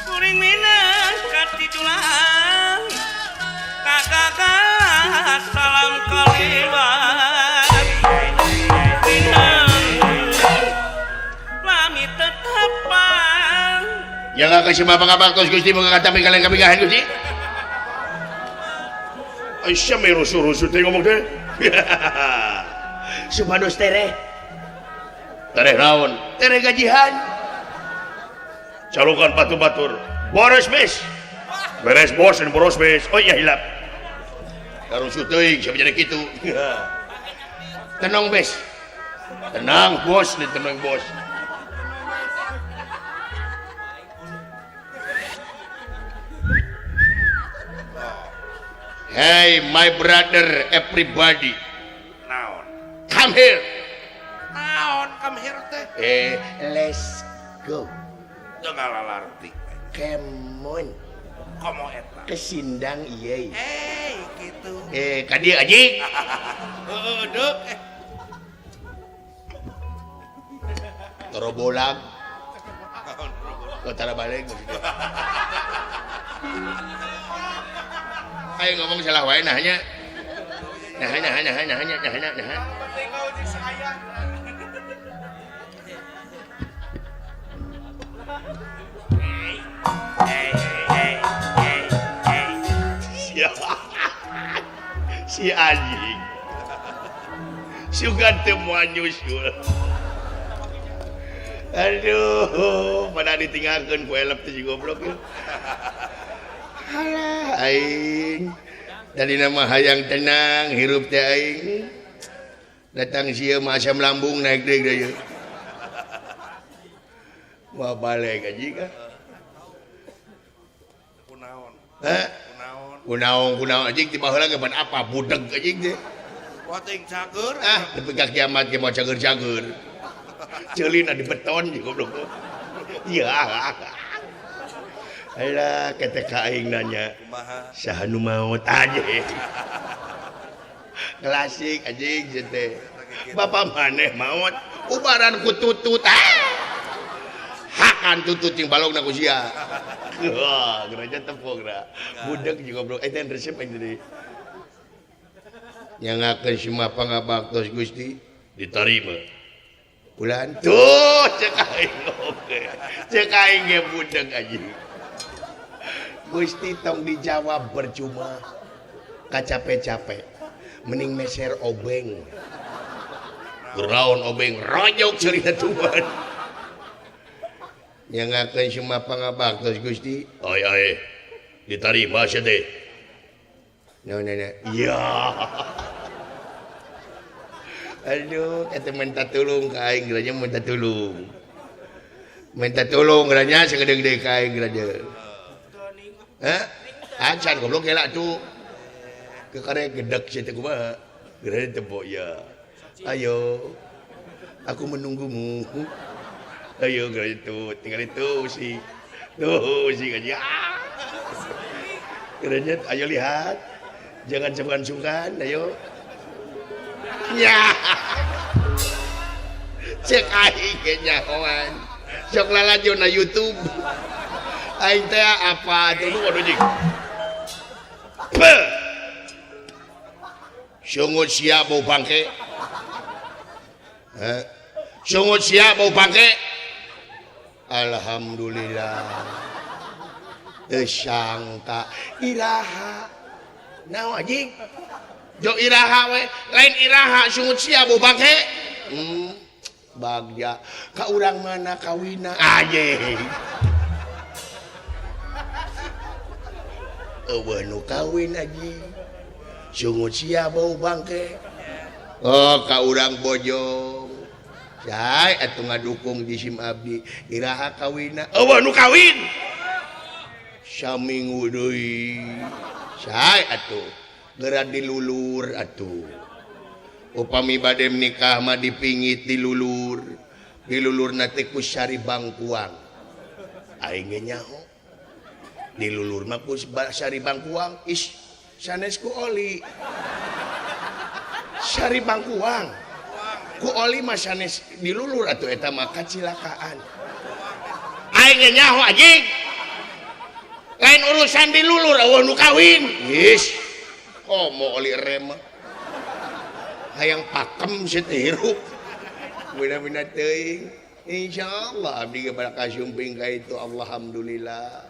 Kuring minang katidulan kakak salam kaliwat minang lami tetepang Yang akan semua pangabaktos Gusti mengatakan kalian kabigahan Gusti. Aisyah me rusuh-rusuh teh ngomong teh. Supados tereh. Tereh naon? Tereh gajihan. Calukan batu-batur. Boros bes. Beres bos dan boros bes. Oh iya hilap. Karusuh teuing siapa jadi kitu. Tenang bes. Tenang bos, nih tenang bos. Hey my brother everybody. Naon? Come here. Naon come here teh? Let's go. Teu ngalalarti. Come on. Komo eta? Kesindang ieu. Eh, kitu. Ka dieu anjing. Heeh, deuk. Torobolang. Tara balik maksudnya. Ayo ngomong salah wae nahnya. Nah, nah, nah, nah, nah, nah, nah. Si anjing. Sugan teu moal nyusul. Aduh, pada ditinggalkeun ku elep teh si goblok ieu. Halah aing. Tadi nama hayang tenang hirup teh aing. Datang sieu mah asam lambung naik deui deui. Wah balik anjing ka. Kunaon? Hah? Kunaon? Kunaon kunaon anjing ti baheula ge apa budeg anjing teh. Wah teuing cager. Ah, nepi ka kiamat ge moal cager-cager. Ceulina di beton jeung goblok. Iya. Alah ketek ka aing nanya. Kumaha? Saha nu maot anjing. Klasik anjing teh. Bapak maneh maot ubaran ku tutut. Ah. Hakan tutut jeung balongna ku sia. Wah, gereja tepung geura. Budeg jeung goblok. Eta resep aing tadi. Nyangakeun semua pangabaktos Gusti diterima. Bulan tuh cek aing oge. Cek aing ge budeg anjing. Gusti tong dijawab percuma. Kacape-cape. Mending meser obeng. Geraon obeng rojok cerita Tuhan. Nyangakeun semua pangabaktos Gusti. Oi oi. Diterima sia teh. Naon nanya? Iya. Aduh, kata minta tulung ka aing geranya minta tulung. Minta tulung geranya sagede-gede ka aing geranya. Hah? Acan goblok gela tuh. Kekarek gedek sia teh kumaha? Geranya teu ya. Ayo. Aku menunggumu. Ayo geranya tuh, tinggal itu si. Tuh si gaji. Geranya ayo lihat. Jangan sungkan-sungkan, ayo. Ya. Cek aing ge nyahoan. Sok lalajo na YouTube. Aing teh apa atuh nu waduh jing. Beuh. Sungut sia bau bangke. Heh. Sungut sia bau bangke. Alhamdulillah. Teu sangka iraha. Naon anjing? Jo iraha we, lain iraha sungut sia bau bangke. Bagja ka urang mana kawina anjing. Eueuh nu kawin anjing. Sungut sia bau bangke. Oh ka urang bojong. Cai atuh ngadukung di sim abdi iraha kawina. Eueuh nu kawin. Saminggu deui. Cai atuh geura dilulur atuh. Upami bade nikah mah dipingit dilulur. Dilulurna teh ku sari bangkuang. Aing ge nyaho. Dilulur mah ku sari bangkuang, is sanes ku oli. Sari bangkuang. Ku oli mah sanes dilulur atuh eta mah kacilakaan. Aing ge nyaho anjing. Lain urusan dilulur eueuh nu kawin. Geus. Komo oli rem mah. Hayang pakem si teh hirup. Bina-bina teuing. Insyaallah abdi ge bakal sumping ka itu alhamdulillah.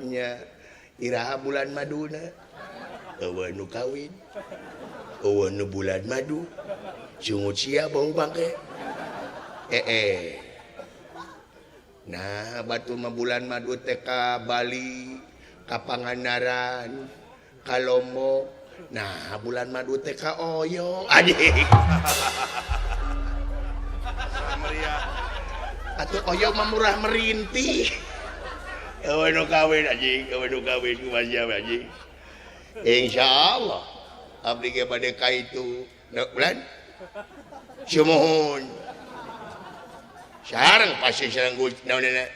Nya iraha bulan maduna. Eueuh nu kawin. Eueuh nu bulan madu. Sungut sia bau bangke. Nah, batu mah bulan madu teh ka Bali, ka Pangandaran, ka Lombok. Nah, bulan madu teh ka Oyo. Anjing. Atuh Oyo mah murah merintih. Eueuh nu kawin anjing, eueuh nu kawin kumaha sia anjing. Insyaallah abdi ge bade ka itu. Bulan sumuhun. Sareng pasti sareng naonna.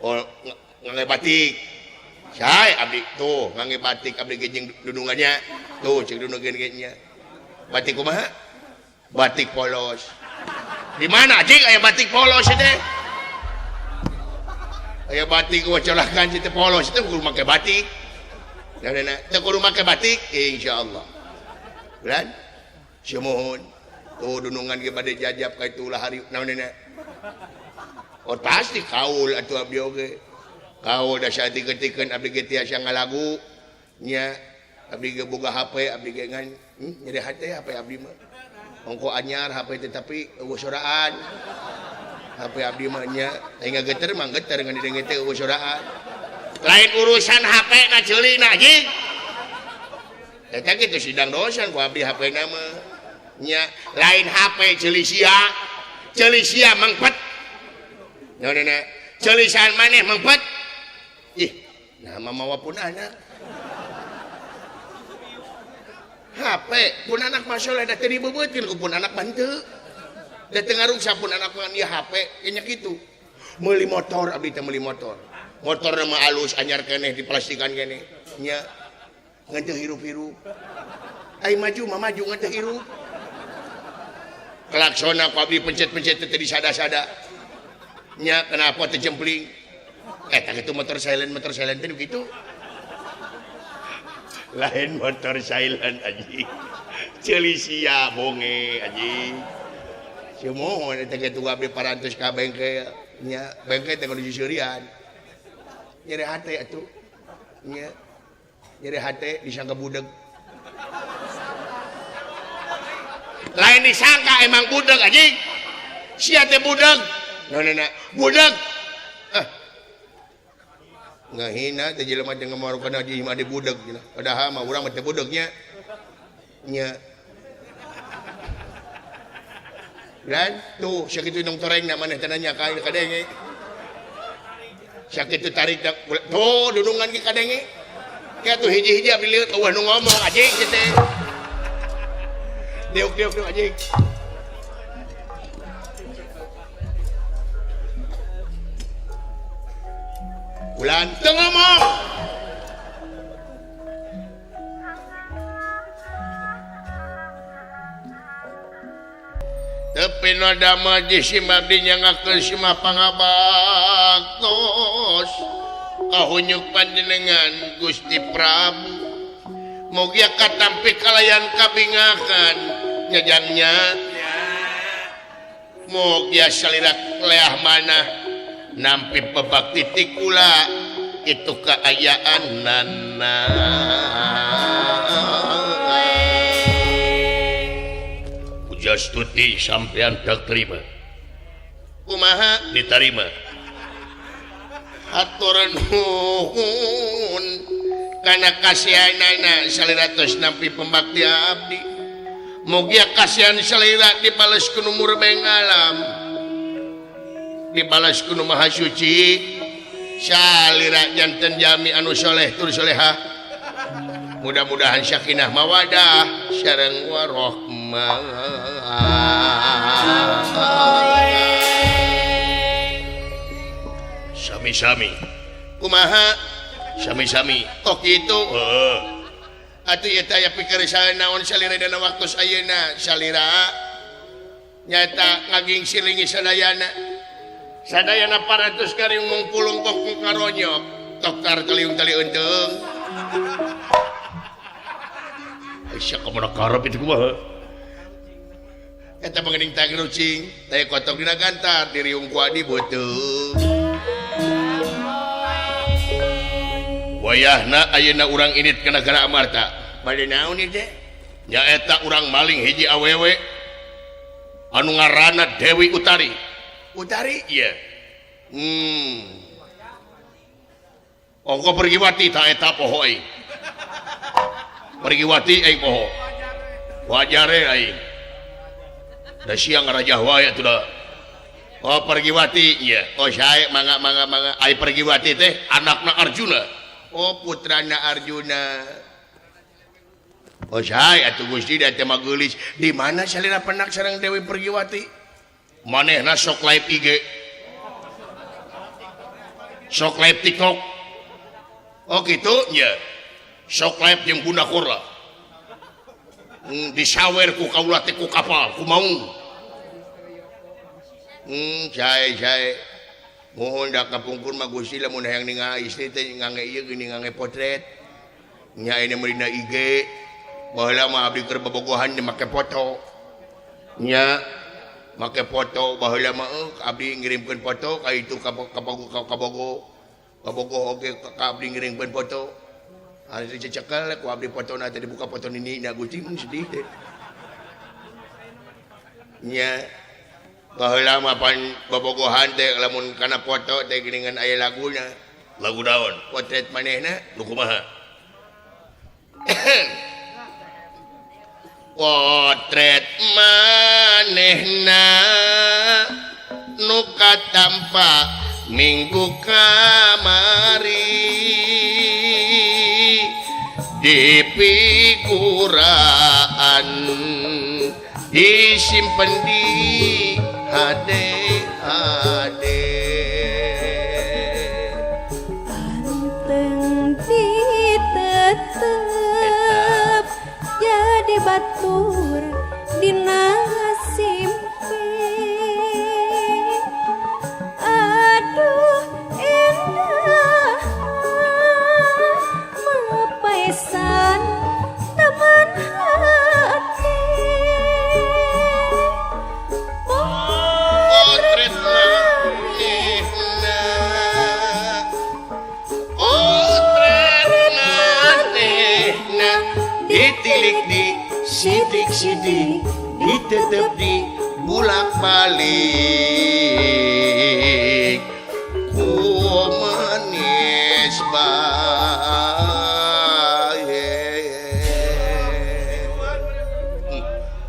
Oh, ngangge batik. Sae abdi tuh ngangge batik abdi ge jeung dudungannya. Tuh cek dudungan ge nya. Batik kumaha? Batik polos. Di mana anjing aya batik polos teh? Aya batik wacolakan teh polos teh kudu make batik. Naonna teh kudu make batik insyaallah. Bulan sumuhun. Tuh dunungan ge bade jajab ka itu ulah hari naonna. Oh pasti kaul atuh abdi oge. Kaul da saeutik-eutikeun abdi ge tiasa ngalagu nya abdi ge boga HP abdi ge ngan nyeri hate HP abdi mah. Ongko anyar HP teh tapi eueuh soraan. HP abdi mah nya aing ngageter mah geter ngan didenge teh eueuh soraan. Lain urusan HP na ceulina anjing. Eta kitu sidang dosen ku abdi HP na mah. Nya lain HP ceuli sia. Ceuli sia mangpet. Naonana? Ceulisan maneh mangpet. Ih, nah mah mawa pun anak. HP pun anak mah soleh da teu dibeubeutkeun ku pun anak mah henteu. Da teu ngaruksa pun anak mah ieu HP nya kitu. Meuli motor abdi teh meuli motor. Motorna mah alus anyar keneh diplastikan keneh. Nya ngan teu hirup-hirup. Ai maju mah maju ngan teu hirup. Klaksona ku abdi pencet-pencet teh disada-sada. Nya kenapa teu jempling? Eta kitu motor silent teh kitu. Lain motor silent anjing. Ceuli sia bonge anjing. Sumuhun eta kitu abdi parantos ka bengkel nya bengkel teh kudu seuseurian. Nyeri hate atuh. Nya nyeri hate disangka budeg. Lain disangka emang budeg anjing. Sia teh budeg. Naonana budeg. Ah. Ngahina teh jelema teh ngamarukeun haji mah budeg cenah. Padahal mah urang mah teh budegnya. Nya. Dan tuh sakitu nong torengna maneh teh nanya ka kadenge. Sakitu tarik tuh dudungan ge kadenge. Kieu tuh hiji-hiji abdi lieur eueuh nu ngomong anjing kieu teh. Diuk-diuk anjing. Ulan teu ngomong. Tepi noda majis abdi nyangakeun simah pangabaktos kahunyuk panjenengan Gusti Prabu. Mugia katampi kalayan kabingakan nyajangnya. Mugia salira leah manah nampi bebakti ti kula itu kaayaan nana. Pujastuti sampean tak terima. Kumaha diterima? Hatur nuhun kana kasihanana salira tos nampi pembakti abdi. Mugia kasihan salira dibales ku nu murbeng alam. Dibales ku nu maha suci. Salira janten jami anu soleh tur solehah. Mudah-mudahan sakinah mawadah sareng warohmah. Sami-sami. Kumaha? Sami-sami. Oh kitu. Heeh. Atuh ieu teh aya pikeresahan naon salira dina waktu ayeuna salira Nyata ngaging silingi sadayana. Sadayana parantos kariung pulung kok karonyok. Toktar kaliung tali eunteng. Aisyah kamana karep itu kumaha? Eta mengening tangrucing, teh kotok dina gantar diriung ku adi beuteung. Wayahna ayeuna urang init ka nagara Amarta. Bade naon ieu teh? Nyaeta urang maling hiji awewe anu ngaranna Dewi Utari. Utari? Iya. Ongko Pergiwati ta eta poho aing. Pergiwati aing poho. Wajare aing. Da siang ngarajah wae atuh da. Oh Pergiwati. Iya. Oh sae mangga mangga mangga. Ai Pergiwati teh anakna Arjuna. Oh putrana Arjuna. Oh sae atuh Gusti da teh mah geulis. Di mana salira penak sareng Dewi Pergiwati? Manehna sok live IG. Sok live TikTok. Oh kitu? Iya. Sok live jeung Bunda Korla. Disawer ku kaula teh ku kapal, ku maung. Sae sae. Mohon da kapungkur mah Gusti lamun hayang ningali istri teh ngange ieu geuning ngange potret. Nya ayeuna mah dina IG. Baheula mah abdi keur bobogohan teh make foto. Nya make foto baheula mah abdi ngirimkeun foto ka itu ka Kabogo. Kabogo oge ka abdi ngirimkeun foto. Ari dicekel ku abdi fotona teh dibuka foto nini na Gusti mun sedih teh. Nya baheula mah pan bobogohan teh lamun kana foto teh geuningan aya laguna. Lagu naon? Potret manehna nu kumaha? Potret manehna nu katampa minggu kamari di piguraan disimpen di hade hade. Anteng ditetep jadi batur dina simpe. Aduh indah mapaisan teman hati. Potret manehna, potret manehna ditilik di sidik-sidik ditetep di bulak-balik ku manis bae.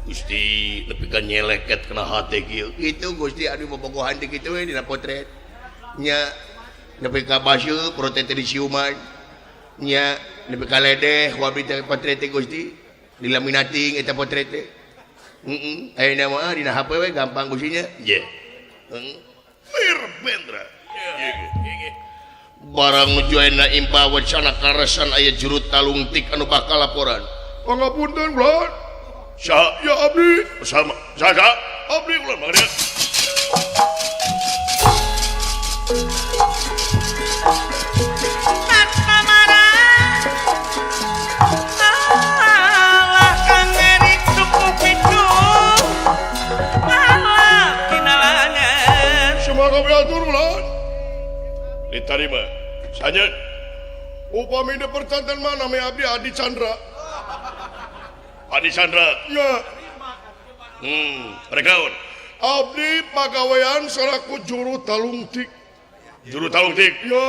Gusti nepi ka nyeleket kana hate kieu. Itu Gusti anu bobogohan teh kitu we dina potret. Nya nepi ka baseuh potret teh disiuman. Nya nepi ka ledeh ku abdi teh potret teh Gusti. Dilaminating eta potret teh. Heeh, ayeuna mah dina HP we gampang Gusti nya. Ye. Heeh. Wirbendra. Barang nuju ayeuna imbawan sana karesan aya juru talungtik anu bakal laporan. Pangapunten kula. Saha? Ya abdi. Sama. Saha? Abdi kula mangga. Diterima. Sanjeun. Upami dipercanten mah nami abdi Adi Chandra. Adi Chandra. Ya. Rek naon? Abdi pagawean selaku juru talungtik. Juru talungtik? Ya.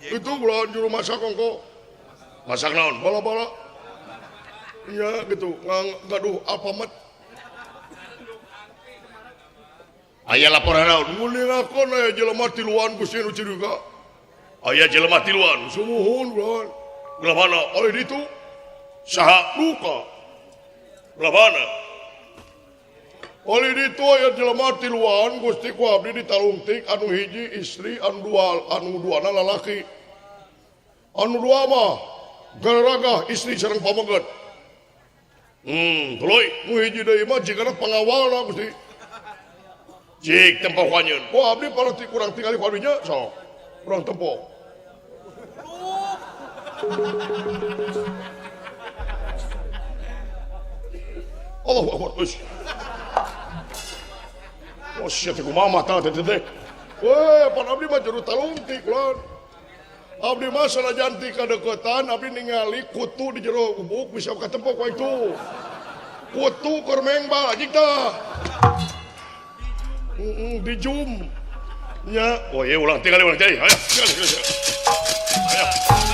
Itu kula juru masak ongko. Masak naon? Bala-bala. Ya gitu, gaduh Alfamart. Aya laporan naon? Ngulingakeun aya jelema tiluan Gusti nu curiga. Aya jelema tiluan. Sumuhun kula. Belah mana? Oleh ditu. Saha? Duka. Belah mana? Oleh ditu aya jelema tiluan Gusti ku abdi ditalungtik anu hiji istri anu dua anu duana lalaki. Anu dua mah garagah istri sareng pameget. Tuluy. Nu hiji deui mah jigana pangawalna Gusti. Cik tempo ku anjeun. Ku abdi parti kurang tingali ku abdi nya sok. Kurang tempo. Allahu Akbar. Ush. Oh sia teh kumaha mata teh teh. Weh, pan abdi mah jero talungtik lan. Abdi mah sanajan ti kadeukeutan abdi ningali kutu di jero gubuk bisa katempo ku itu. Kutu keur mengbal anjing tah. Di zoom. Nya, oh ieu ulang tinggal ulang jadi. Ayo, tinggal. Ayo.